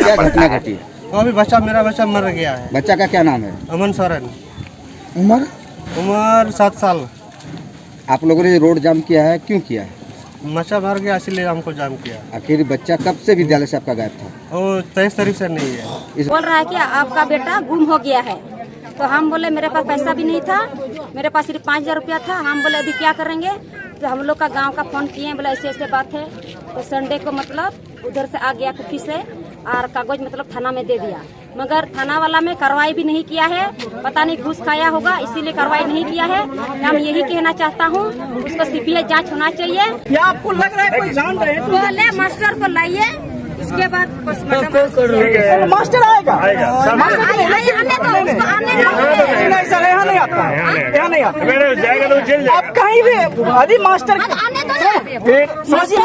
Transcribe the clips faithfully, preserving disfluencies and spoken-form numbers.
क्या घटना घटी? तो अभी बच्चा, मेरा बच्चा मर गया है। बच्चा का क्या नाम है? अमन सोरेन। उम्र? उम्र सात साल। आप लोगों ने रोड जाम किया है, क्यों किया है? बच्चा मर गया, इसीलिए हमको जाम किया। आखिर बच्चा कब से विद्यालय से आपका गायब था? वो तेईस तारीख से नहीं है। इस बोल रहा है कि आपका बेटा गुम हो गया है। तो हम बोले, मेरे पास पैसा भी नहीं था, मेरे पास सिर्फ पाँच हज़ार रुपया था। हम बोले, अभी क्या करेंगे? तो हम लोग का गांव का फोन किए, बोले, ऐसे ऐसे बात है। तो संडे को, मतलब, उधर से आ गया कुफरी से और कागज, मतलब, थाना में दे दिया, मगर थाना वाला में कार्रवाई भी नहीं किया है। पता नहीं घूस खाया होगा, इसीलिए कार्रवाई नहीं किया है। हम यही कहना चाहता हूँ, उसको सीबीआई जांच होना चाहिए। क्या आपको लग रहा है कोई जान रहे हैं? पहले मास्टर को लाइए, इसके बाद पोस्टमार्टम। मास्टर आएगा। आएगा, सब आइए, आइए, आने दो, उसको आने दो। नहीं, नहीं सर, यहाँ नहीं आता। यहाँ नहीं आता। मेरे जाएगा तो जेल जाएगा। आप कहीं भी, अरे मास्टर, आने दो ना। फिर समझिए,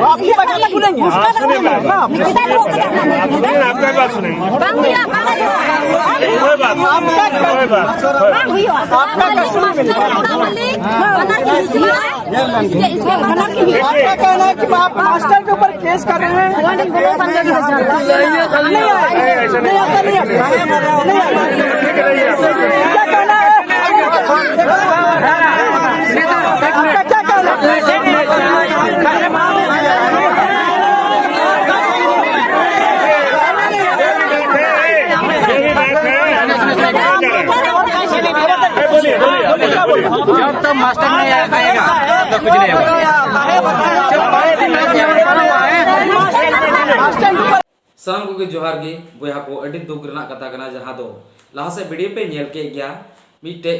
आप ये बात सुनेंगे। हाँ, सुनिए बाबा। इधर हो, इधर हो। आप सुनिए, आपका बात सुनेंगे। बांग हुआ, बांग हुआ। कोई बात नहीं। कोई बात। आपका कसूर भी नहीं। इसके, इसके मना कीजिए। आपका कहना है कि आप मास्टर के ऊपर केस कर रहे हैं? नहीं, ऐसा नहीं है। नहीं, ऐसा नहीं है। क्या कहना है? आपका क्या कहना है? जब तक मास्टर नहीं आएगा, तब तक कुछ नहीं होगा। ᱥᱟᱱᱟᱢ ᱠᱚᱜᱮ ᱡᱚᱦᱟᱨ ᱜᱮ᱾ ᱵᱚᱭᱦᱟ ᱠᱚ, ᱟᱹᱰᱤ ᱫᱩᱠ ᱨᱮᱱᱟᱜ ᱠᱟᱛᱷᱟ ᱠᱟᱱᱟ, ᱡᱟᱦᱟᱸ ᱫᱚ ᱞᱟᱦᱟ ᱥᱮᱫ ᱵᱷᱤᱰᱤᱭᱳ ᱯᱮ ᱧᱮᱞ ᱠᱮᱫ ᱜᱮᱭᱟ᱾ ᱢᱤᱫᱴᱮᱡ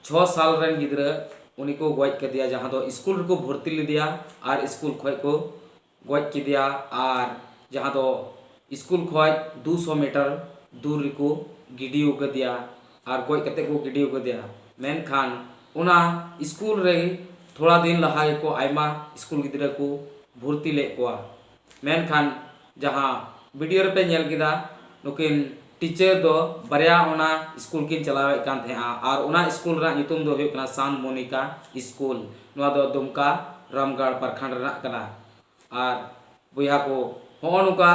ᱪᱷᱚ ᱥᱟᱞ ᱨᱮᱱ ᱜᱤᱫᱽᱨᱟᱹ, ᱩᱱᱤ ᱠᱚ ᱜᱚᱡ ᱠᱮᱫᱮᱭᱟ, ᱡᱟᱦᱟᱸ ᱫᱚ ᱥᱠᱩᱞ ᱨᱮᱠᱚ ᱵᱷᱚᱨᱛᱤ ᱞᱮᱫᱮᱭᱟ ᱟᱨ ᱥᱠᱩᱞ ᱠᱷᱚᱡ ᱠᱚ ᱜᱚᱡ ᱠᱮᱫᱮᱭᱟ᱾ ᱟᱨ ᱡᱟᱦᱟᱸ ᱫᱚ ᱥᱠᱩᱞ ᱠᱷᱚᱡ ᱫᱩ ᱥᱚ ᱢᱤᱴᱟᱨ ᱫᱩᱨ ᱨᱮᱠᱚ ᱜᱤᱰᱤ ᱟᱠᱟᱫᱮᱭᱟ ᱟᱨ ᱜᱚᱡ ᱠᱟᱛᱮ ᱠᱚ ᱜᱤᱰᱤ ᱟᱠᱟᱫᱮᱭᱟ᱾ ᱢᱮᱱᱠᱷᱟᱱ ᱚᱱᱟ ᱥᱠᱩᱞ ᱨᱮ ᱛᱷᱚᱲᱟ ᱫᱤᱱ ᱞᱟᱦᱟ ᱜᱮᱠᱚ, ᱟᱭᱢᱟ ᱥᱠᱩᱞ ᱜᱤᱫᱽᱨᱟᱹ ᱠᱚ ᱵᱷᱚᱨᱛᱤ ᱞᱮᱫ ᱠᱚᱣᱟ᱾ ᱢᱮᱱᱠᱷᱟᱱ ᱡᱟᱦᱟᱸ ᱵᱷᱤᱰᱤᱭᱳ ᱨᱮᱯᱮ ᱧᱮᱞ ᱠᱮᱫᱟ, ᱱᱩᱠᱤᱱ ᱴᱤᱪᱟᱨ ᱫᱚ ᱵᱟᱨᱭᱟ ᱚᱱᱟ ᱥᱠᱩᱞ ᱠᱤᱱ ᱪᱟᱞᱟᱣᱮᱫ ᱠᱟᱱ ᱛᱟᱦᱮᱸᱜᱼᱟ, ᱟᱨ ᱚᱱᱟ ᱥᱠᱩᱞ ᱨᱮᱱᱟᱜ ᱧᱩᱛᱩᱢ ᱫᱚ ᱦᱩᱭᱩᱜ ᱠᱟᱱᱟ ᱥᱟᱱ ᱢᱚᱱᱤᱠᱟ ᱥᱠᱩᱞ᱾ ᱱᱚᱣᱟ ᱫᱚ ᱫᱩᱢᱠᱟ ᱨᱟᱢᱜᱟᱲ ᱯᱨᱚᱠᱷᱚᱸᱰ ᱨᱮᱱᱟᱜ ᱠᱟᱱᱟ᱾ ᱟᱨ ᱵᱚᱭᱦᱟ ᱠᱚ, ᱦᱚᱸᱜᱼᱚ ᱱᱚᱝᱠᱟ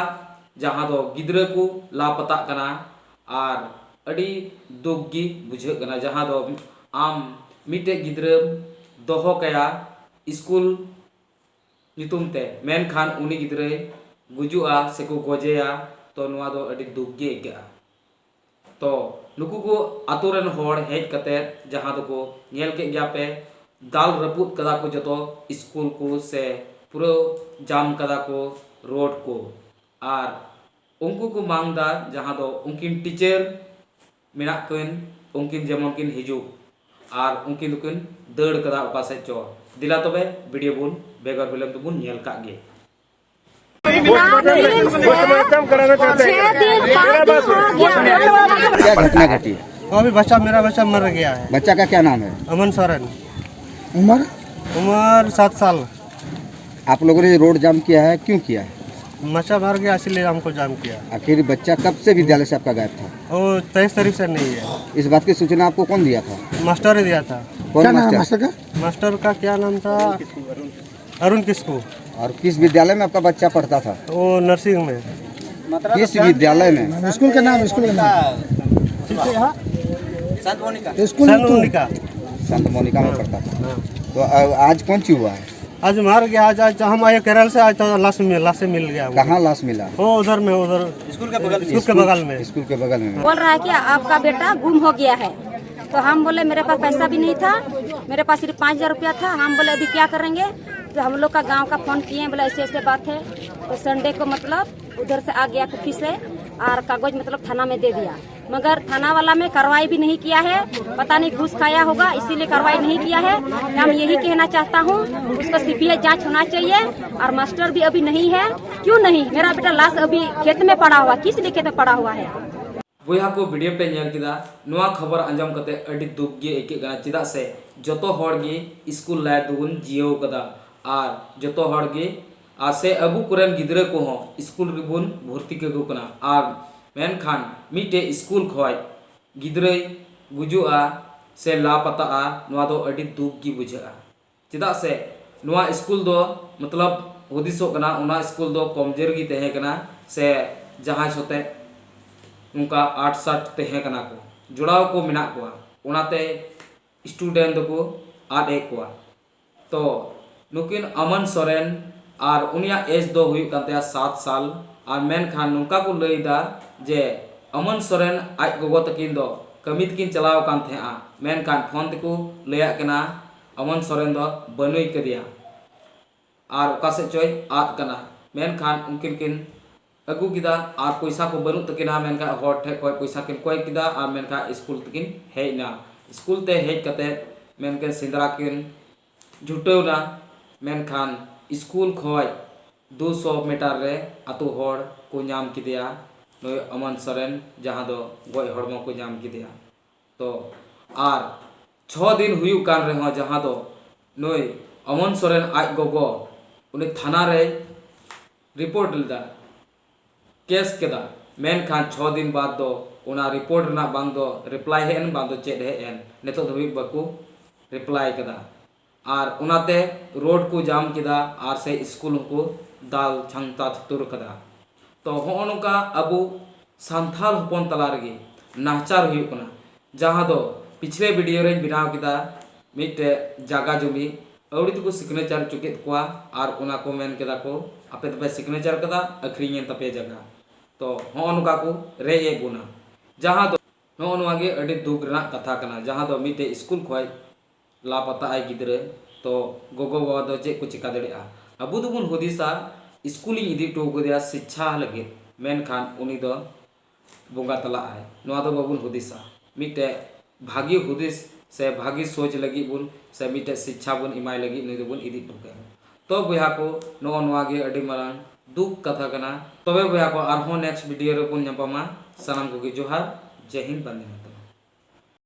ᱡᱟᱦᱟᱸ ᱫᱚ ᱜᱤᱫᱽᱨᱟᱹ ᱠᱚ ᱞᱟᱯᱟᱛᱟᱜ ᱠᱟᱱᱟ᱾ ᱟᱨ ᱟᱹᱰᱤ ᱫᱩᱠ ᱜᱮ ᱵᱩᱡᱷᱟᱹᱜ ᱠᱟᱱᱟ, ᱡᱟᱦᱟᱸ ᱫᱚ ᱟᱢ ᱢᱤᱫᱴᱮᱡ ᱜᱤᱫᱽᱨᱟᱹᱢ ᱫᱚᱦᱚ ᱠᱟᱭᱟ ᱥᱠᱩᱞ ᱧᱩᱛᱩᱢ ᱛᱮ, ᱢᱮᱱᱠᱷᱟᱱ ᱩᱱᱤ ᱜᱤᱫᱽᱨᱟᱹᱭ ᱜᱩᱡᱩᱜᱼᱟ ᱥᱮᱠᱚ ᱜᱚᱡᱮᱭᱟ, ᱛᱚ ᱱᱚᱣᱟ ᱫᱚ ᱟᱹᱰᱤ ᱫᱩᱠ ᱜᱮ ᱟᱹᱭᱠᱟᱹᱜᱼᱟ᱾ ᱛᱚ ᱱᱩᱠᱩ ᱠᱚ ᱟᱛᱳ ᱨᱮᱱ ᱦᱚᱲ ᱦᱮᱡ ᱠᱟᱛᱮ, ᱡᱟᱦᱟᱸ ᱫᱚᱠᱚ ᱧᱮᱞ ᱠᱮᱫ ᱜᱮᱭᱟ ᱯᱮ, ᱫᱟᱞ ᱨᱟᱹᱯᱩᱫ ᱠᱟᱫᱟ ᱠᱚ ᱡᱚᱛᱚ ᱥᱠᱩᱞ ᱠᱚ, ᱥᱮ ᱯᱩᱨᱟᱹ ᱡᱟᱢ ᱠᱟᱫᱟ ᱠᱚ ᱨᱳᱰ ᱠᱚ᱾ ᱟᱨ ᱩᱱᱠᱩ ᱠᱚ ᱢᱟᱝ ᱫᱟ, ᱡᱟᱦᱟᱸ ᱫᱚ ᱩᱱᱠᱤᱱ ᱴᱤᱪᱟᱨ ᱢᱮᱱᱟᱜ ᱠᱤᱱ, ᱩᱱᱠᱤᱱ ᱡᱮᱢᱚᱱ ᱠᱤᱱ ᱦᱤᱡᱩᱜ, ᱟᱨ ᱩᱱᱠᱤᱱ ᱫᱚᱠᱤᱱ ᱫᱟᱹᱲ ᱠᱟᱫᱟ ᱚᱠᱟ ᱥᱮᱫ ᱪᱚ᱾ ᱫᱮᱞᱟ ᱛᱚᱵᱮ ᱵᱷᱤᱰᱤᱭᱳ ᱵᱚᱱ ᱵᱮᱜᱚᱨ ᱵᱤᱞᱚᱢ ᱛᱮᱵᱚᱱ ᱧᱮᱞ ᱠᱟᱜ ᱜᱮ᱾ छह दिन, पाँच दिन हो गया। क्या घटना घटी? वो अभी बच्चा, मेरा बच्चा मर गया है। बच्चा का क्या नाम है? अमन सोरेन। उम्र? उम्र सात साल। आप लोगों ने रोड जाम किया है, क्यों किया है? बच्चा मर गया, इसीलिए हमको जाम किया। आखिर बच्चा कब से विद्यालय से आपका गायब था? वो तेईस तारीख से नहीं है। इस बात की सूचना आपको कौन दिया था? मास्टर ने दिया था। कौन क्या नाम है मास्टर? मास्टर का? मास्टर का क्या नाम था? अरुण किस्कू। और किस विद्यालय में आपका बच्चा पढ़ता था? वो नर्सिंग में। किस विद्यालय में? स्कूल का नाम, स्कूल का नाम। स्कूल सन तो उनका। संत मोनिका में पढ़ता था। हाँ। तो अ- आज कौन सी हुआ है? आज मार गया। आज, आज हम आए केरल से, आज तो लाश में, लाश से मिल गया हमको। कहाँ लाश मिला? वो उधर में, उधर स्कूल के बगल में। स्कूल के बगल में। स्कूल के बगल में। बोल रहा है कि आपका बेटा गुम हो गया है। तो हम बोले, मेरे पास पैसा भी नहीं था, मेरे पास सिर्फ पाँच हज़ार रुपया था। हम बोले, अभी क्या करेंगे? तो हम लोग का गांव का फोन किए, बोले, ऐसे ऐसे बात है। तो संडे को मतलब उधर से आ गया कुफरी से, और कागज मतलब थाना में दे दिया, मगर थाना वाला में कार्रवाई भी नहीं किया है। पता नहीं घूस खाया होगा, इसीलिए कार्रवाई नहीं किया है। हम यही कहना चाहता हूँ, उसका सीबीआई जांच होना चाहिए। और मास्टर भी अभी नहीं है। क्यों नहीं? मेरा बेटा लाश अभी खेत में पड़ा हुआ, किस लिए खेत में पड़ा हुआ है? ᱵᱚᱭᱦᱟ ᱠᱚ, ᱵᱷᱤᱰᱤᱭᱳ ᱯᱮ ᱧᱮᱞ ᱠᱮᱫᱟ᱾ ᱱᱚᱣᱟ ᱠᱷᱚᱵᱚᱨ ᱟᱸᱡᱚᱢ ᱠᱟᱛᱮ ᱟᱹᱰᱤ ᱫᱩᱠ ᱜᱮ ᱟᱹᱭᱠᱟᱹᱜ ᱠᱟᱱᱟ, ᱪᱮᱫᱟᱜ ᱥᱮ ᱡᱚᱛᱚ ᱦᱚᱲ ᱜᱮ ᱥᱠᱩᱞ ᱞᱟᱭᱤᱯᱷ ᱫᱚᱵᱚᱱ ᱡᱤᱭᱟᱹᱣ ᱠᱟᱫᱟ᱾ ᱟᱨ ᱡᱚᱛᱚ ᱦᱚᱲ ᱜᱮ, ᱟᱨ ᱥᱮ ᱟᱵᱚ ᱠᱚᱨᱮᱱ ᱜᱤᱫᱽᱨᱟᱹ ᱠᱚᱦᱚᱸ ᱥᱠᱩᱞ ᱨᱮᱵᱚᱱ ᱵᱷᱚᱨᱛᱤ ᱠᱟᱠᱚ ᱠᱟᱱᱟ᱾ ᱟᱨ ᱢᱮᱱᱠᱷᱟᱱ ᱢᱤᱫᱴᱮᱡ ᱥᱠᱩᱞ ᱠᱷᱚᱡ ᱜᱤᱫᱽᱨᱟᱹᱭ ᱜᱩᱡᱩᱜᱼᱟ ᱥᱮ ᱞᱟᱯᱟᱛᱟᱜᱼᱟ, ᱱᱚᱣᱟ ᱫᱚ ᱟᱹᱰᱤ ᱫᱩᱠ ᱜᱮ ᱵᱩᱡᱷᱟᱹᱜᱼᱟ᱾ ᱪᱮᱫᱟᱜ ᱥᱮ ᱱᱚᱣᱟ ᱥᱠᱩᱞ ᱫᱚ, ᱢᱚᱛᱞᱚᱵ, ᱦᱩᱫᱤᱥᱚᱜ ᱠᱟᱱᱟ, ᱚᱱᱟ ᱥᱠᱩᱞ ᱫᱚ ᱠᱚᱢᱡᱳᱨ ᱜᱮ ᱛᱟᱦᱮᱸ ᱠᱟᱱᱟ, ᱥᱮ ᱡᱟᱦᱟᱸᱭ ᱥᱟᱛᱮ ᱱᱚᱝᱠᱟ ᱟᱴ ᱥᱟᱴ ᱛᱟᱦᱮᱸ ᱠᱟᱱᱟ ᱠᱚ, ᱡᱚᱲᱟᱣ ᱠᱚ ᱢᱮᱱᱟᱜ ᱠᱚᱣᱟ, ᱚᱱᱟᱛᱮ ᱥᱴᱩᱰᱮᱱᱴ ᱫᱚᱠᱚ ᱟᱫ ᱮᱫ ᱠᱚᱣᱟ᱾ ᱛᱚ ᱱᱩᱠᱤᱱ ᱟᱢᱟᱱ ᱥᱚᱨᱮᱱ ᱟᱨ ᱩᱱᱤᱭᱟᱜ ᱮᱡᱽ ᱫᱚ ᱦᱩᱭᱩᱜ ᱠᱟᱱ ᱛᱟᱭᱟ ᱥᱟᱛ ᱥᱟᱞ᱾ ᱟᱨ ᱢᱮᱱᱠᱷᱟᱱ ᱱᱚᱝᱠᱟ ᱠᱚ ᱞᱟᱹᱭ ᱮᱫᱟ ᱡᱮ ᱟᱢᱟᱱ ᱥᱚᱨᱮᱱ ᱟᱡ ᱜᱚᱜᱚ ᱛᱟᱹᱠᱤᱱ ᱫᱚ ᱠᱟᱹᱢᱤ ᱛᱮᱠᱤᱱ ᱪᱟᱞᱟᱣ ᱟᱠᱟᱱ ᱛᱟᱦᱮᱸᱜᱼᱟ, ᱢᱮᱱᱠᱷᱟᱱ ᱯᱷᱳᱱ ᱛᱮᱠᱚ ᱞᱟᱹᱭᱟᱜ ᱠᱟᱱᱟ ᱟᱢᱟᱱ ᱥᱚᱨᱮᱱ ᱫᱚ ᱵᱟᱹᱱᱩᱭ ᱠᱟᱫᱮᱭᱟ ᱟᱨ ᱚᱠᱟ ᱥᱮᱫ ᱪᱚᱭ ᱟᱫ ᱠᱟᱱᱟ᱾ ᱢᱮᱱᱠᱷᱟᱱ ᱩᱱᱠᱤᱱ ᱠᱤᱱ ᱟᱹᱜᱩ ᱠᱮᱫᱟ ᱟᱨ ᱯᱚᱭᱥᱟ ᱠᱚ ᱵᱟᱹᱱᱩᱜ ᱛᱟᱹᱠᱤᱱᱟ, ᱢᱮᱱᱠᱷᱟᱱ ᱦᱚᱲ ᱴᱷᱮᱱ ᱠᱷᱚᱱ ᱯᱚᱭᱥᱟ ᱠᱤᱱ ᱠᱚᱭ ᱠᱮᱫᱟ ᱟᱨ ᱢᱮᱱᱠᱷᱟᱱ ᱥᱠᱩᱞ ᱛᱮᱠᱤᱱ ᱦᱮᱡ ᱮᱱᱟ᱾ ᱥᱠᱩᱞ ᱛᱮ ᱦᱮᱡ ᱠᱟᱛᱮ ᱢᱮᱱᱠᱷᱟᱱ ᱥᱮᱸᱫᱽᱨᱟ ᱠᱤᱱ ᱪᱷᱩᱴᱟᱹᱣ ᱮᱱᱟ᱾ ᱢᱮᱱᱠᱷᱟᱱ ᱥᱠᱩᱞ ᱠᱷᱚᱱ ᱫᱩᱥᱚ ᱢᱤᱴᱟᱨ ᱨᱮ ᱟᱛᱳ ᱦᱚᱲ ᱠᱚ ᱧᱟᱢ ᱠᱮᱫᱮᱭᱟ, ᱱᱩᱭ ᱟᱢᱟᱱ ᱥᱚᱨᱮᱱ, ᱡᱟᱦᱟᱸ ᱫᱚ ᱜᱚᱡ ᱦᱚᱲᱢᱚ ᱠᱚ ᱧᱟᱢ ᱠᱮᱫᱮᱭᱟ᱾ ᱛᱚ ᱟᱨ ᱪᱷᱚ ᱫᱤᱱ ᱦᱩᱭᱩᱜ ᱠᱟᱱ ᱨᱮᱦᱚᱸ, ᱡᱟᱦᱟᱸ ᱫᱚ ᱱᱩᱭ ᱟᱢᱟᱱ ᱥᱚᱨᱮᱱ ᱟᱡ ᱜᱚᱜᱚ ᱩᱱᱤ ᱛᱷᱟᱱᱟ ᱨᱮᱭ ᱨᱤᱯᱳᱨᱴ ᱞᱮᱫᱟ, ᱠᱮᱥ ᱠᱮᱫᱟ, ᱢᱮᱱᱠᱷᱟᱱ ᱪᱷᱚ ᱫᱤᱱ ᱵᱟᱫ ᱫᱚ ᱚᱱᱟ ᱨᱤᱯᱳᱨᱴ ᱨᱮᱱᱟᱜ ᱵᱟᱝ ᱫᱚ ᱨᱤᱯᱞᱟᱭ ᱦᱮᱡ ᱮᱱ, ᱵᱟᱝ ᱫᱚ ᱪᱮᱫ ᱦᱮᱡ ᱮᱱ, ᱱᱤᱛᱚᱜ ᱫᱷᱟᱹᱵᱤᱡ ᱵᱟᱠᱚ ᱨᱤᱯᱞᱟᱭ ᱠᱟᱫᱟ᱾ ᱟᱨ ᱚᱱᱟᱛᱮ ᱨᱳᱰ ᱠᱚ ᱡᱟᱢ ᱠᱮᱫᱟ ᱟᱨ ᱥᱮ ᱥᱠᱩᱞ ᱦᱚᱸᱠᱚ ᱫᱟᱞ ᱪᱷᱟᱝᱛᱟ ᱪᱷᱩᱛᱩᱨ ᱠᱟᱫᱟ᱾ ᱛᱚ ᱦᱚᱸᱜᱼᱚ ᱱᱚᱝᱠᱟ ᱟᱵᱚ ᱥᱟᱱᱛᱟᱲ ᱦᱚᱯᱚᱱ ᱛᱟᱞᱟ ᱨᱮᱜᱮ ᱱᱟᱦᱟᱪᱟᱨ ᱦᱩᱭᱩᱜ ᱠᱟᱱᱟ, ᱡᱟᱦᱟᱸ ᱫᱚ ᱯᱤᱪᱷᱞᱮ ᱵᱷᱤᱰᱤᱭᱳ ᱨᱮᱧ ᱵᱮᱱᱟᱣ ᱠᱮᱫᱟ᱾ ᱢᱤᱫᱴᱮᱡ ᱡᱟᱜᱟ ᱡᱚᱢᱤ ᱟᱹᱣᱲᱤ ᱛᱮᱠᱚ ᱥᱤᱜᱽᱱᱮᱪᱟᱨ ᱦᱚᱪᱚ ᱠᱮᱫ ᱠᱚᱣᱟ ᱟᱨ ᱚᱱᱟ ᱠᱚ ᱢᱮᱱ ᱠᱮᱫᱟ ᱠᱚ, "ᱟᱯᱮ ᱫᱚᱯᱮ ᱥᱤᱜᱽᱱᱮᱪᱟᱨ ᱠᱟᱫᱟ, ᱟᱹᱠᱷᱨᱤᱧ ᱮᱱ ᱛᱟᱯᱮᱭᱟ ᱡᱟᱜᱟ᱾" ᱛᱚ ᱦᱚᱸᱜᱼᱚ ᱱᱚᱝᱠᱟ ᱠᱚ ᱨᱮᱡ ᱮᱫ ᱵᱚᱱᱟ, ᱡᱟᱦᱟᱸ ᱫᱚ ᱱᱚᱜᱼᱚ ᱱᱚᱣᱟ ᱜᱮ ᱟᱹᱰᱤ ᱫᱩᱠ ᱨᱮᱱᱟᱜ ᱠᱟᱛᱷᱟ ᱠᱟᱱᱟ, ᱡᱟᱦᱟᱸ ᱫᱚ ᱢᱤᱫᱴᱮᱡ ᱥᱠᱩᱞ ᱠᱷᱚᱱ ᱞᱟᱯᱟᱛᱟ ᱟᱭ ᱜᱤᱫᱽᱨᱟᱹ᱾ ᱛᱚ ᱜᱚᱜᱚ ᱵᱟᱵᱟ ᱫᱚ ᱪᱮᱫ ᱠᱚ ᱪᱮᱠᱟ ᱫᱟᱲᱮᱭᱟᱜᱼᱟ? ᱟᱵᱚ ᱫᱚᱵᱚᱱ ᱦᱩᱫᱤᱥᱟ ᱥᱠᱩᱞᱤᱧ ᱤᱫᱤ ᱦᱚᱴᱚ ᱠᱟᱫᱮᱭᱟ ᱥᱤᱪᱪᱷᱟ ᱞᱟᱹᱜᱤᱫ, ᱢᱮᱱᱠᱷᱟᱱ ᱩᱱᱤ ᱫᱚ ᱵᱚᱸᱜᱟ ᱛᱟᱞᱟᱜ ᱟᱭ, ᱱᱚᱣᱟ ᱫᱚ ᱵᱟᱵᱚᱱ ᱦᱩᱫᱤᱥᱟ᱾ ᱢᱤᱫᱴᱮᱡ ᱵᱷᱟᱹᱜᱤ ᱦᱩᱫᱤᱥ ᱥᱮ ᱵᱷᱟᱹᱜᱤ ᱥᱳᱪ ᱞᱟᱹᱜᱤᱫ ᱵᱚᱱ, ᱥᱮ ᱢᱤᱫᱴᱮᱡ ᱥᱤᱪᱪᱷᱟ ᱵᱚᱱ ᱮᱢᱟᱭ ᱞᱟᱹᱜᱤᱫ ᱱᱩᱭ ᱫᱚᱵᱚᱱ ᱤᱫᱤ ᱦᱚᱴᱚ ᱠᱟᱭᱟ᱾ ᱛᱚ ᱵᱚᱭᱦᱟ ᱠᱚ, ᱱᱚᱜᱼᱚ ᱱᱚᱣᱟ ᱜᱮ ᱟᱹᱰᱤ ᱢᱟᱨᱟᱝ ᱫᱩᱠ ᱠᱟᱛᱷᱟ ᱠᱟᱱᱟ᱾ ᱛᱚᱵᱮ ᱵᱚᱭᱦᱟ ᱠᱚ, ᱟᱨᱦᱚᱸ ᱱᱮᱠᱥᱴ ᱵᱷᱤᱰᱤᱭᱳ ᱨᱮᱵᱚᱱ ᱧᱟᱯᱟᱢᱟ᱾ ᱥᱟᱱᱟᱢ ᱠᱚᱜᱮ ᱡᱚᱦᱟᱨ, ᱡᱮ ᱦᱤᱱᱫ, ᱵᱚᱱᱫᱮ ᱢᱟᱛᱚᱨᱚᱢ᱾